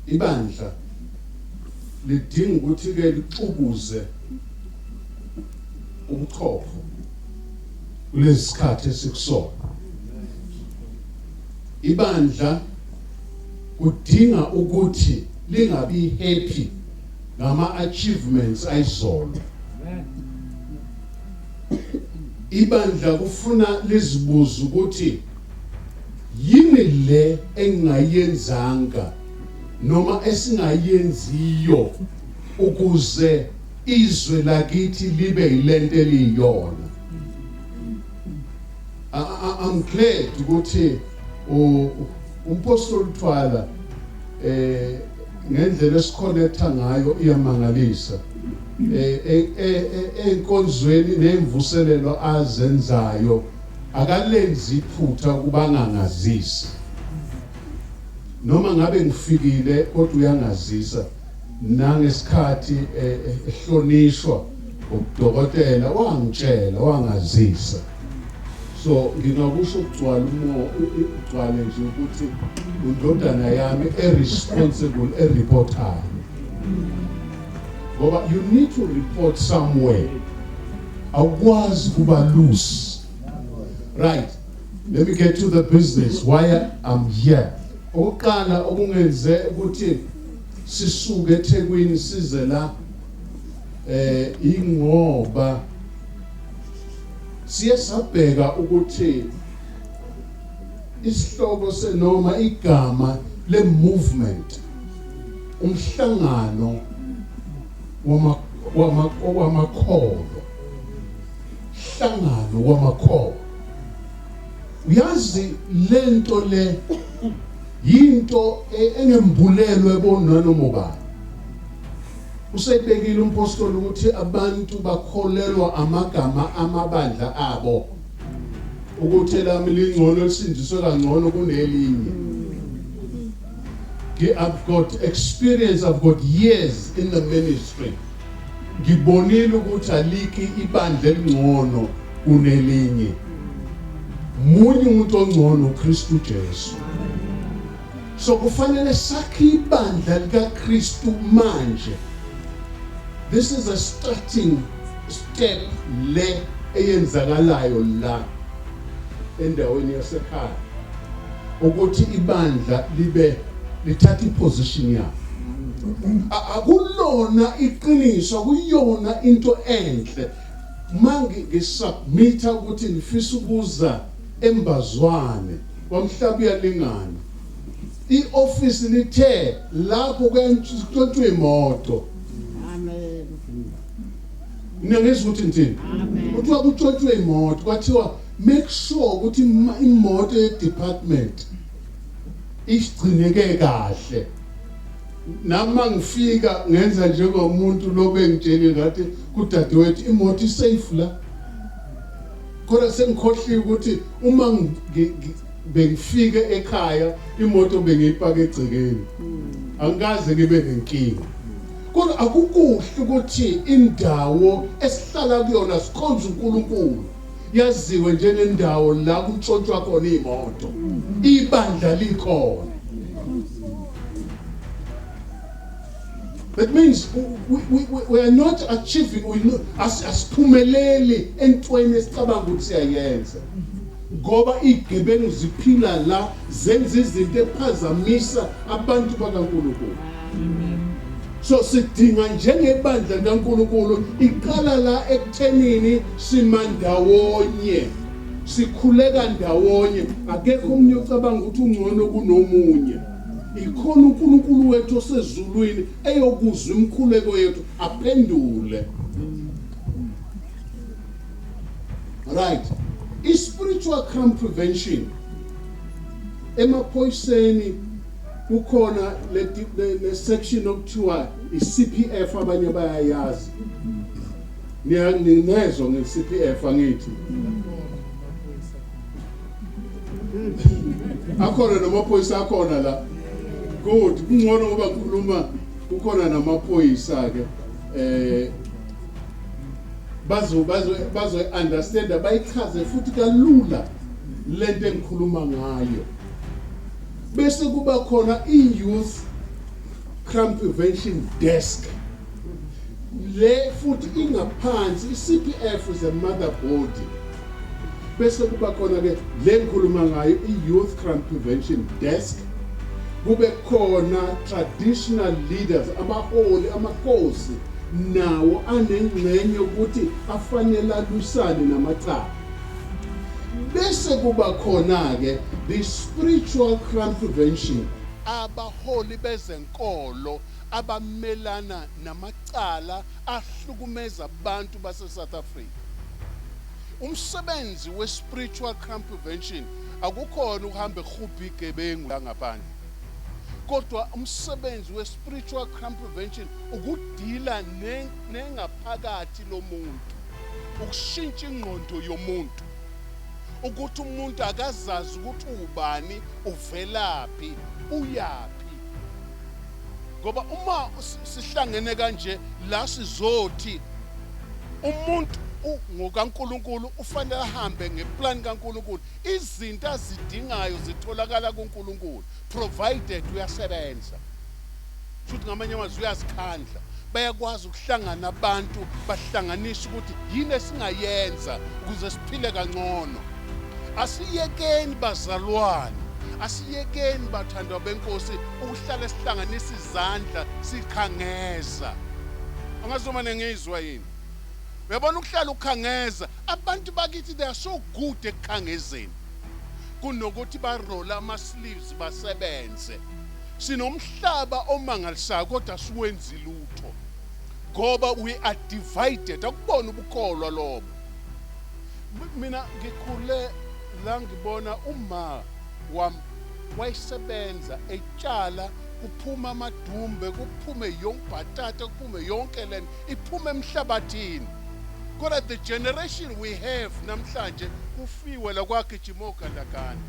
Ibandla lidinga ukuthi ke lixukuze ubuchopho kulesi sikhathi esikusona. Ibandla kudinga ukuthi lingabi happy ngama achievements ayizolo. Ibandla kufuna lizibuze ukuthi yini le engingayenzanga noma esingayenziyo ukuze izwe lakithi libe yilento eliyona. I'm glad ukuthi umpostoli Thwala ngendlela esikhonetha ngayo iyamangalisa enkonzweni nemvuselelo azenzayo akalenzi iphutha ukuba angangazisi noma ngabe ngifikile kodwa uyangazisa nangesikhathi ehlonishwa udokotela wangitshela wangazisa. So ngingakusho ukugcwala umo ugcwale nje ukuthi undodana yami e-responsible e-reportayo ngoba you need to report somewhere, awukwazi kuba loose. Right, let me get to the business why I'm here. Okokuqala okungenze ukuthi sisuke eThekwini size la ingoba siye sabheka ukuthi isihloko senoma igama le movement umhlangano wamakholwa, hlangano wamakholwa. Uyazi lento le yinto engembulelwe bonanoma ubani. Usebekile umpostoli ukuthi abantu bakholelwa amagama amabandla abo ukuthi elami lingcono lisindiswe kangcono kunelinye. I've got experience, I've got years in the ministry. Ngibonile ukuthi alikho ibandla elingcono kunelinye. Munye umuntu ongcono uKristu Jesu. So kufanele sakhe ibandla likaKristu manje. This is a starting step le eyenzakalayo la endaweni yasekhaya ukuthi ibandla libe lithatha iposition yalo. Akulona iqiniso, akuyona into enhle mangi ngisubmitha ukuthi ngifisa ukuza eMbazwane kwaMhlaba uyalingana. I-ofisi lithe lapho kuyantshontshwa imoto. Amen. Niyangizwa ukuthi ngithini? Kuthiwa kutshontshwe imoto, kwathiwa make sure ukuthi imoto ye-department igcineke kahle. Nami mangifika ngenza njengomuntu lo bengitshele ngathi kudadewethu imoto isafe la. Kodwa sengikhohliwe ukuthi uma bengifike ekhaya imoto bengiyipaka egcekeni. Angikaze ngibe nenkinga. Kodwa akukuhle ukuthi indawo esihlala kuyona sikhonza uNkulunkulu yaziwe njengendawo la kuntshontshwa khona iy'moto. Ibandla likhona. That means we are not achieving, we no, asiphumeleli entweni esicabanga ukuthi siyayenza. Ngoba igebengu ziphila la zenza izinto ephazamisa abantu bakaNkulunkulu. So sidinga njengebandla likaNkulunkulu iqala la ekuthenini simandawonye sikhuleka ndawonye, akekho omunye ocabanga ukuthi ungcono kunomunye. Ikhona uNkulunkulu wethu osezulwini eyokuzwa imikhuleko yethu aphendule. Right. I-spiritual crime prevention emaphoyiseni kukhona le section okuthiwa i-CPF, abanye bayayazi. Ninezwa nge-CPF angithi? Akhona namaphoyisa akhona la. Good, kungcono ngoba ngikhuluma kukhona namaphoyisa ke bazo bazo bazo understand bayichaze futhi kalula lento engikhuluma ngayo. Bese kuba khona i-youth Crime Prevention Desk. Le futhi ingaphansi i-CPF is a mother body. Bese kuba khona ke le ngikhuluma ngayo, i-Youth Crime Prevention Desk. Kube khona traditional leaders, abaholi, amakhosi nawo anengxenye ukuthi afanele alwisane namacala. Bese kuba khona ke the spiritual crime prevention, abaholi bezenkolo abamelana namacala ahlukumeza abantu base South Africa. Umsebenzi we-spiritual crime prevention akukhona ukuhamba ehubha igebengu la ngaphandle, kodwa umsebenzi we-spiritual crime prevention ukudila nengaphakathi lomuntu, ukushintsha ingqondo yomuntu, ukuthi umuntu akazazi ukuthi ubani, uvelaphi, uyaphi. Ngoba uma sihlangene kanje la, sizothi umuntu ngokaNkuluNkulu ufanele ahambe ngeplan kaNkuluNkulu. Izinto azidingayo zitholakala kuNkulunkulu, provided uyasebenza. Futhi ngamanye amazwi uyazikhandla. Bayakwazi ukuhlangana abantu, bahlanganise ukuthi yini esingayenza ukuze siphile kangcono. Asiyekeni bazalwane, asiyekeni bathandwa benkosi, ukuhlala sihlanganisa izandla sikhangeza. Angazi noma nengizwa yini. Uyabona, ukuhlala ukhangeza, abantu bakithi, they are so good ekukhangezeni kunokuthi barola ama-sleeves basebenze. Sinomhlaba omangalisayo kodwa siwenzi lutho ngoba we are divided. Akubona ubukholwa lobo. Mina ngikhule la ngibona uma wami wayesebenza etshala, kuphuma amadumbe, kuphume yonke bhatata, kuphume yonke lento iphume emhlabathini. Kodwa the generation we have namhlanje, kufiwe la, kwagijima ogandaganda.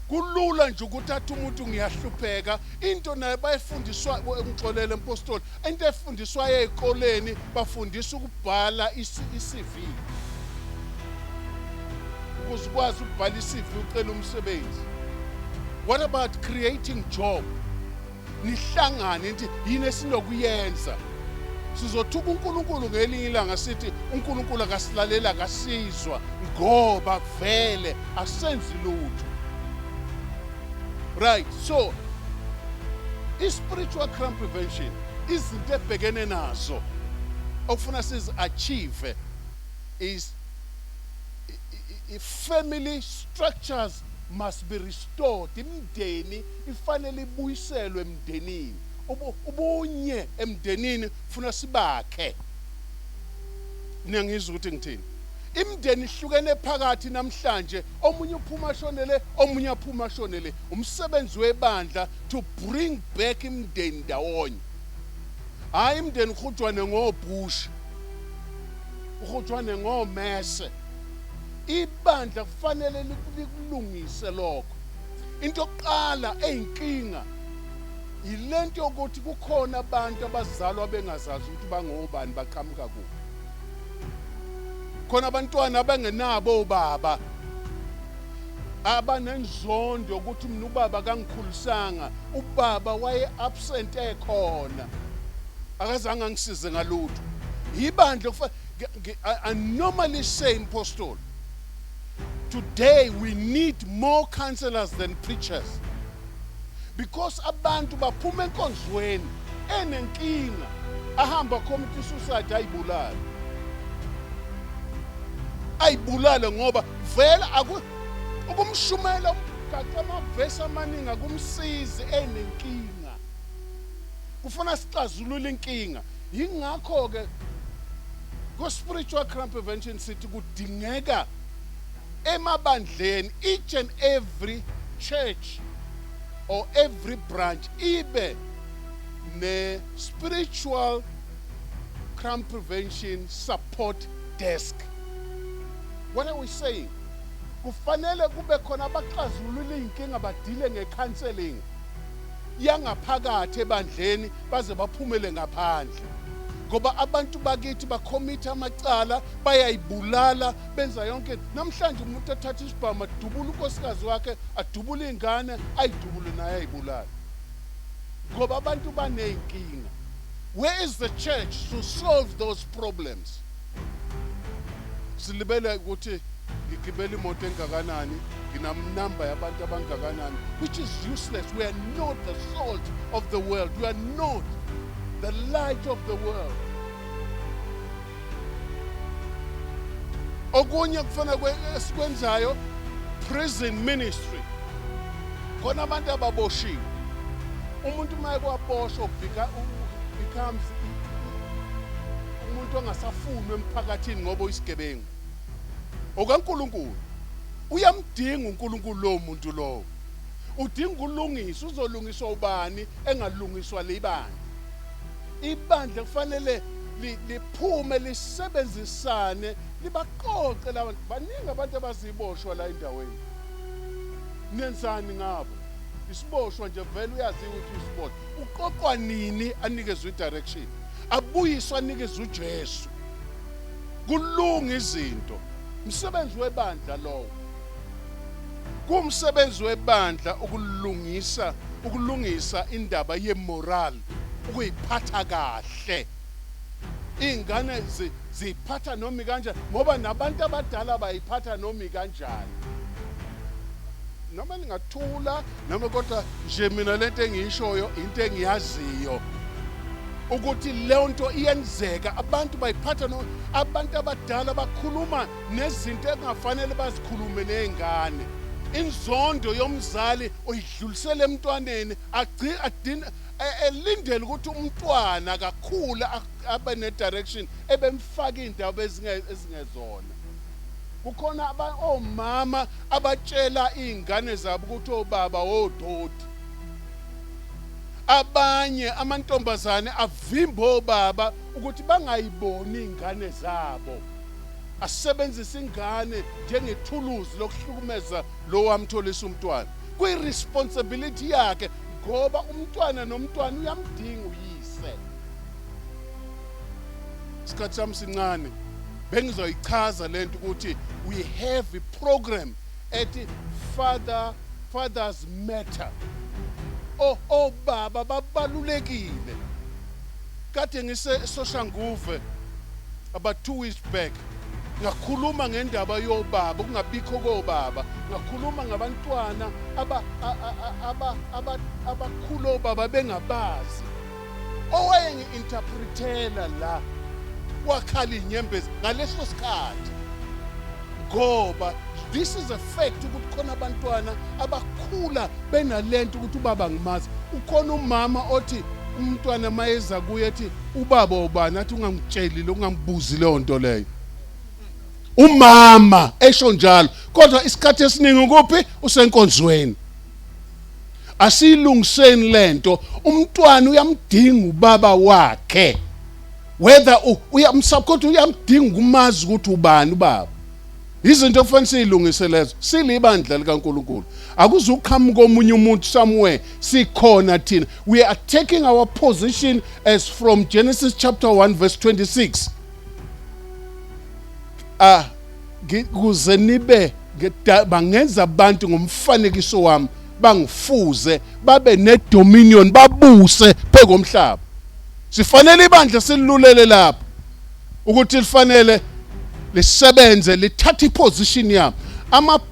Kulula nje ukuthi athi umuntu ngiyahlupheka. Into nayo bayifundiswa, ngixolele mpostoli, into efundiswayo ey'koleni, bafundisa ukubhala i-CV. Ukuze ukwazi ukubhala i-CV ucela umsebenzi. What about creating job? Nihlangane nithi yini esinokuyenza? Sizothuka uNkulunkulu ngelinye ilanga, sithi uNkulunkulu akasilalela, akasizwa, ngoba vele asenzi lutho. Right, so i-spiritual crime prevention, izinto ebhekene nazo okufuna sizi-achieve is i-family structures must be restored. Imndeni ifanele ibuyiselwe emndenini. Ubunye emndenini funa sibakhe. Niyangizwa ukuthi ngithini? Imndeni ihlukene phakathi namhlanje, omunye uphuma ashonele, omunye aphuma ashonele. Umsebenzi webandla to bring back imndeni ndawonye. Hayi, imndeni uhujwane ngobhushi, uhujwane ngomese. Ibandla kufanele likulungise lokho. Into yokuqala eyinkinga yilento yokuthi kukhona abantu abazalwa bengazazi ukuthi bangobani, baqhamuka kuphi. Khona abantwana abangenabo obaba, abanenzondo ukuthi mina ubaba kangikhulisanga, ubaba waye absent ekhona, akazange angisize ngalutho. Ibandla I normally say, Apostle, today we need more counselors than preachers, because abantu baphuma enkonzweni enenkinga, ahamba commit suicide, ayibulale, ayibulale, ngoba vele aku ukumshumela umgaqa amavesi amaningi akumsizi enenkinga. Kufuna sixazulule inkinga. Yingakho ke ko spiritual crime prevention sithi kudingeka emabandleni, each and every church or every branch ibe ne spiritual crime prevention support desk. What are we saying? Kufanele kube khona abaxazulula iy'nkinga, badile nge-counseling yangaphakathi ebandleni baze baphumele ngaphandle, ngoba abantu bakithi bakhomitha amacala, bayayibulala, benza yonke. Namhlanje umuntu athatha isibhamu adubule unkosikazi wakhe, adubule ingane, ayidubule naye, ayibulale. Ngoba abantu baney'nkinga. Where is the church to solve those problems? Silibele ukuthi ngigibela imoto engakanani, nginamnamba yabantu abangakanani, which is useless. We are not the salt of the world. We are not the light of the world. Okunye kufana esikwenzayo, prison ministry. Khona abantu ababoshiwe. Umuntu uma ekwaboshwa becomes umuntu ongasafunwa emphakathini ngoba uyisigebengu. OkaNkulunkulu uyamdinga uNkulunkulu lowo muntu lowo. Udinga ukulungiswa, uzolungiswa ubani engalungiswa libandla? Ibandla kufanele liphume lisebenzisane, libaqoqe labantu. Baningi abantu abaziboshwa la endaweni. Nenzani ngabo? Isiboshwa nje vele uyaziwa ukuthi usiboshwa. Uqoqwa nini anikezwe i-direction, abuyiswa anikezwe uJesu. Kulunga izinto. Umsebenzi webandla lowo. Kumsebenzi webandla ukulungisa indaba yemoral, ukuyiphatha kahle. Iy'ngane ziyiphatha noma kanjani, ngoba nabantu abadala bayiphatha noma kanjani. Noma ningathula noma, kodwa nje mina lento engiyishoyo into engiyaziyo ukuthi leyo nto iyenzeka. Abantu bayiphatha no abantu abadala bakhuluma nezinto ekungafanele bazikhulume ney'ngane. Inzondo yomzali uyidlulisela emntwaneni, agcina elindele ukuthi umntwana kakhulu abe ne-direction ebemfaka iy'ndaba ezingezona. Kukhona omama abatshela iy'ngane zabo ukuthi obaba wodoti. Abanye amantombazane avimba obaba ukuthi bangayiboni iy'ngane zabo, asebenzise ingane njengethuluzi lokuhlukumeza lo wamtholisa umntwana. Kuyi-responsibility yakhe, ngoba umntwana nomntwana uyamdinga uyise. Isikhathi sami sincane, bengizoyichaza lento ukuthi we have a program ethi fathers matter. Obaba babalulekile. Kade ngise Soshanguve about 2 weeks back, ngakhuluma ngendaba yobaba, ukungabikho kobaba. Ngakhuluma ngabantwana aba abakhula obaba bengabazi. Owayengi-interpretela la wakhala inyembezi ngaleso sikhathi, ngoba this is a fact ukuthi khona abantwana abakhula benalento ukuthi ubaba ngimazi. Ukhona umama othi umntwana mayeza kuye ethi ubaba ubani, athi ungangitsheli lo, ungangibuzi leyo nto leyo. Umama esho njalo, kodwa isikhathi esiningi kuphi? Usenkonzweni. Asiyilungiseni lento. Umntwana uyamdinga ubaba wakhe, whether uyamsupport, uyamdinga ukumazi ukuthi ubani ubaba. Izinto okufanele siyilungise lezo. Silibandla likaNkulunkulu, akuzuqhamuka omunye umuntu somewhere, sikhona thina. We are taking our position as from Genesis chapter 1 verse 26, ah, kuze nibe bangenza abantu ngomfanekiso wami, bangifuze, babe nedominion, babuse phekomhlaba. Sifanele ibandla silulele lapho ukuthi lifanele lisebenze, lithathe iposition yabo.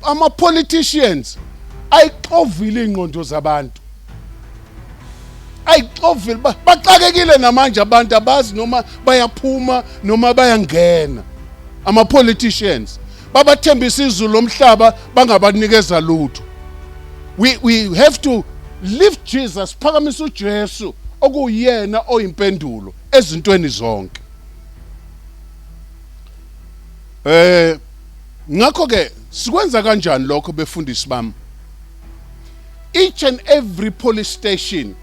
Ama politicians ayixovile ingqondo zabantu, ayixovile. Baxakekile namanje abantu, abazi noma bayaphuma noma bayangena. Ama politicians babathembisa izulu lomhlaba, bangabanikeza lutho. We have to lift Jesus, phakamisa uJesu okuyena oyimpendulo ezintweni zonke. Ngakho ke sikwenza kanjani lokho, befundisi bami? Each and every police station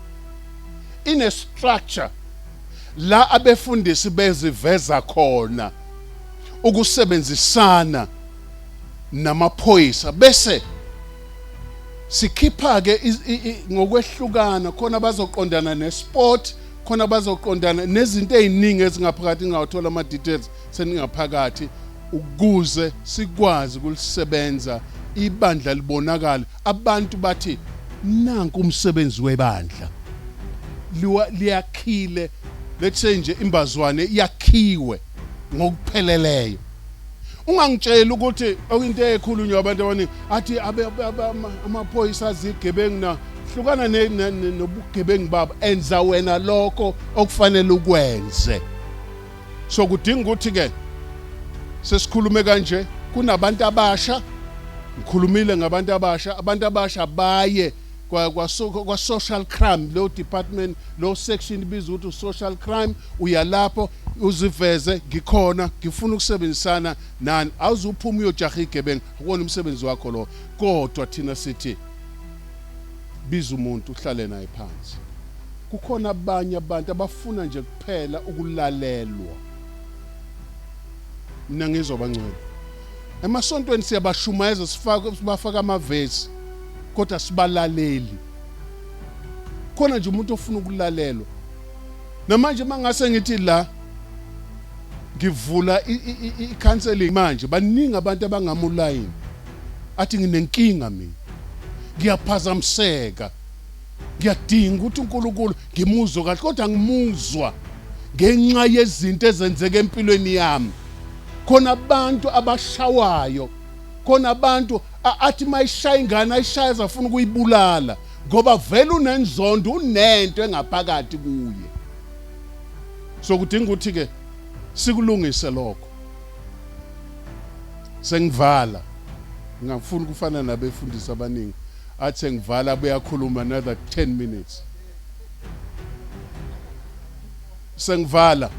in a structure la abefundisi beziveza khona ukusebenzisana namaphoyisa, bese sikhipha ke ngokwehlukana. Khona bazoqondana nesport, khona bazoqondana nezinto eziningi ezingaphakathi. Ngawathola ama details seningaphakathi, ukuze sikwazi ukulisebenza ibandla libonakale, abantu bathi nanku umsebenzi webandla. Liyakhile, let's say nje imbazwane yakhiwe ngokupheleleyo. Ungangitsheli ukuthi okuyinto ekhulunywa abantu abaningi athi amaphoyisa azigebengu na hlukana nobugebengu babo, enza wena lokho okufanele ukwenze. So kudinga ukuthi ke sesikhulume kanje kunabantu abasha, ngikhulumile ngabantu abasha, abantu abasha baye kwa social crime, lo department, lo section ibizwa ukuthi social crime. Uyalapho uziveze, ngikhona, ngifuna ukusebenzisana nani. Awuzuphuma uyojaha igebengu, akuwona umsebenzi wakho lo. Kodwa thina sithi biza umuntu uhlale naye phansi. Kukhona abanye abantu abafuna nje kuphela ukulalelwa. Mina ngizwa bangcwele emasontweni siyabashumayeza, sifaka, sibafaka amavesi, kodwa sibalaleli. Khona nje umuntu ofuna ukulalelwa. Namanje mangase ngithi la ngivula i-counseling manje, baningi abantu abangamulayini athi nginenkinga mina, ngiyaphazamiseka, ngiyadinga ukuthi uNkulunkulu ngimuzwe kahle, kodwa ngimuzwa ngenxa yezinto ezenzeka empilweni yami. Khona abantu abashawayo, khona abantu athi mayishaya ingane ayishaya azafuna ukuyibulala ngoba vele unenzondo, unento engaphakathi kuye. So kudinga ukuthi ke sikulungise lokho. Sengivala, ngingafuni ukufana nabefundisi abaningi athi sengivala buyakhuluma another 10 minutes. Sengivala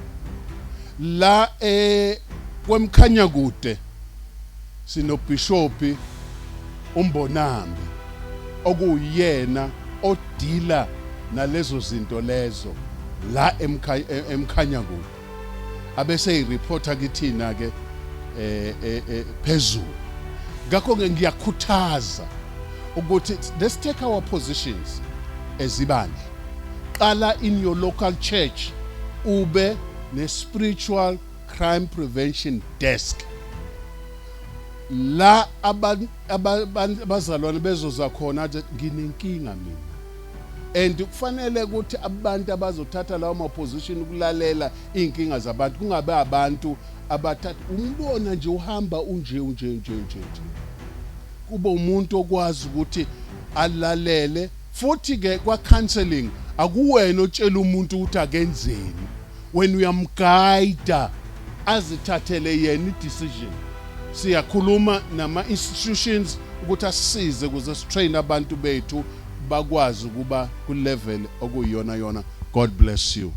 la kwemkhanya kude sinobhishopi uMbonambi okuyena odila nalezo zinto lezo la emkhanya kude, abese ireporter kithina ke phezulu. Ngakho ke ngiyakhuthaza ukuthi let's take our positions ezibandla. Qala in your local church, ube ne spiritual crime prevention desk la abazalwane bezoza khona athi nginenkinga mina, and kufanele ukuthi abantu abazothatha lawo ma position ukulalela inkinga zabantu kungabe abantu abathatha umbona nje uhamba unje unje nje nje nje, kube umuntu okwazi ukuthi alalele. Futhi ke kwa counseling akuwena otshela umuntu ukuthi akenzeni, wena uyamguida azithathele yena i-decision. Siyakhuluma nama institutions ukuthi asisize ukuze sitrain abantu bethu bakwazi ukuba ku level okuyiyona yona. God bless you.